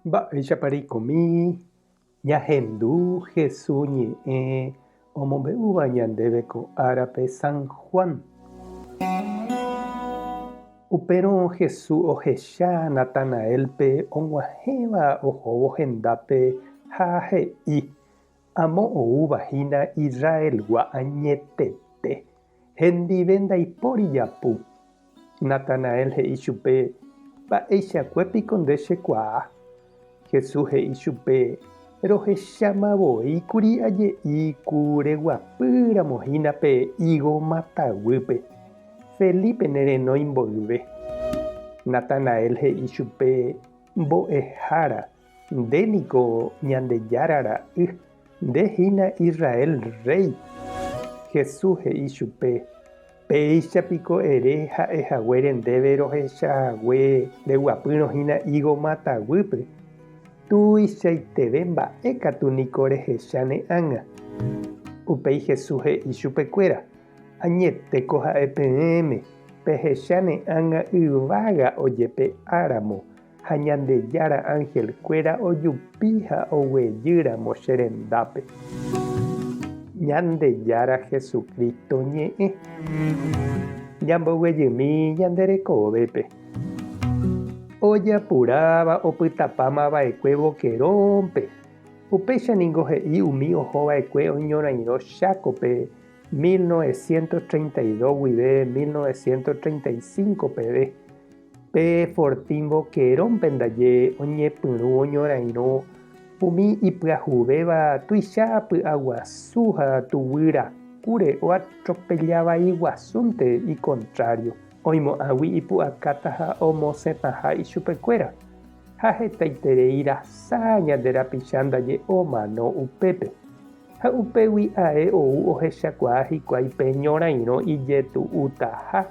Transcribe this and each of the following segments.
Mba'éichapa reikomi ñahendu Hesu ñe'ẽ omombe'úva ñandéve ko árape San Juan? Upérõ Hesu ohecha Natanaélpe og̃uahẽva ohóvo hendápe ha he'i, Amo oúva hína Israelgua añetete, Hendive ndaipóri japu. Natanael he'i chupe, Mba'eichakue piko nde chekuaa? Jesús he'i chupe, Rohecháma voi kuri aje'i ku reguapy ramo hína pe ígo mataguýpe, Felipe ne renói mboyve. Natanael he'i chupe, Mbo'ehára, nde niko Ñandejára ra'y, Nde hína Israel rréi. Jesús he'i chupe, Péicha piko ere ha'e haguére ndéve rohecha hague reguapýrõ hína ígo máta guýpe? Tuichaiteve mba'e katu niko rehecha ne ág̃a. Upéi Jesús he'i chupekuéra, Añetéko ha'e peẽme, pehecha ne ág̃a yvága ojepe'áramo Ha Ñandejára anhelkuéra ojupi ha oguejy ramo che rendápe. Ñandejára Jesucristo ñe'ẽ. Ñamboguejymi ñande rekovépe. Ojapuráva opytapáma va'ekue Boquerón-pe. Upéicha ningo he'i umi oho va'ekue oñorairõ Chákope 1932 guive 1935 peve. Pe Fortín Boquerón-pe ndaje oñepyrũ oñorairõ umi ipyahuvéva tuicha py'aguasu ha tuguy rakúre oatropella vai guasúnte ikontrário, oimo'ãgui ipu'akáta ha omosẽtaha ichupekuéra, ha hetaiterei rasa ñande rapicha ndaje omano upépe. Ha upégui ae ou ohechakuaa hikuái pe ñorairõ ijetu'utaha.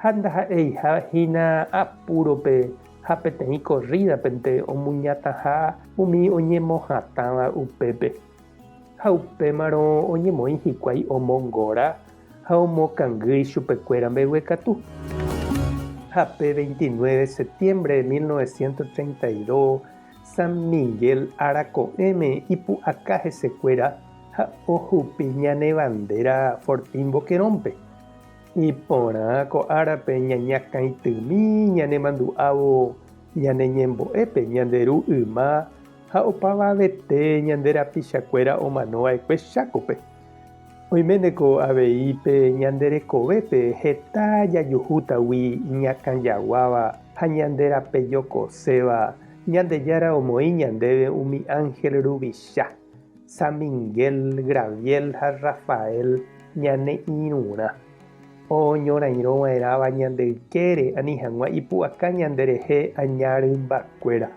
Ha ndaha'eiha hína apúrope ha peteĩ korrídapente omuñataha umi oñemohatãva upépe. Ha upémarõ oñemoĩ hikuái omongora ha omokangy ichupekuéra mbeguekatu. Ha pe 29 septiembre 1932 San Miguel ára ko'ẽme ipu'aka hesekuéra ha ohupi ñane bandera Fortín Boquerón-pe. Iporã ko árape ñañakãitymi ñanemandu'ávo ñane ñembo'épe ñande Ru yma ha opavavete ñande rapichakuéra omanova'ekue Chákope. Oiméneko avei pe ñande rekovépe heta jajuhútagui iñakãjaguáva ha ñande rapejokoséva, Ñandejára omoĩ ñandéve umi ángel ruvicha, San Miguel, Graviel ha Rafael ñane irũrã, oñorairõ va'erãva ñande ykére ani hag̃ua ipu'aka ñanderehe aña rymbakuéra.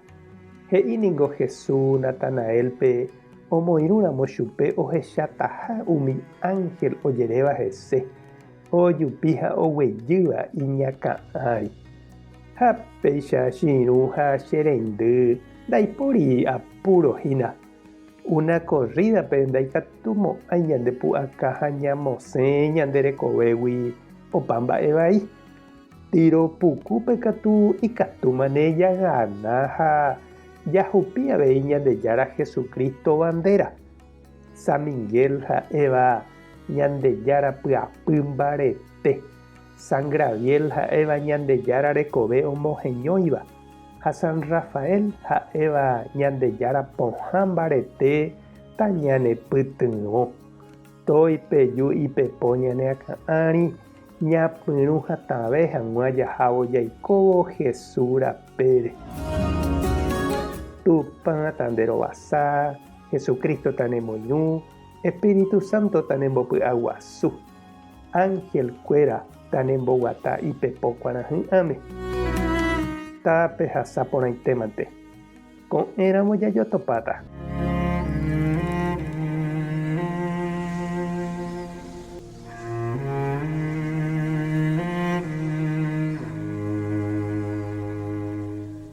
He'i ningo Jesús Natanaélpe omoirũramo chupe ohechataha umi ánhel ojeréva hese, ojupi ha oguejýva iñakã ári. Ha péicha che irũ ha che reindy ndaipóri apúro hína. Una korrídape ndaikatumo'ãi ñande pu'aka ha ñamosẽ ñande rekovégui opa mba'e vai. Tiro pukúpe katu ikatúmane jagana ha jahupi avei Ñandejára Jesucristo bandera. San Miguel ha'éva Ñandejára pyapy mbarete, San Graviel ha'éva Ñandejára rekove omoheñóiva. Ha San Rafael ha'éva Ñandejára pohã mbarete tañanepytyvõ. Toipeju ipepo ñane akã ári ñapyrũ hatãve hag̃ua jahávo jaikóvo Jesús rapére. Tupã tanderovasa, Jesucristo tanemoirũ, Espíritu Santo tanembopy'aguasu. Ángel-kuéra tanemboguata ipepo kuarahy'ãme. Tapehasa porãitémante. Ko'ẽramo jajotopáta.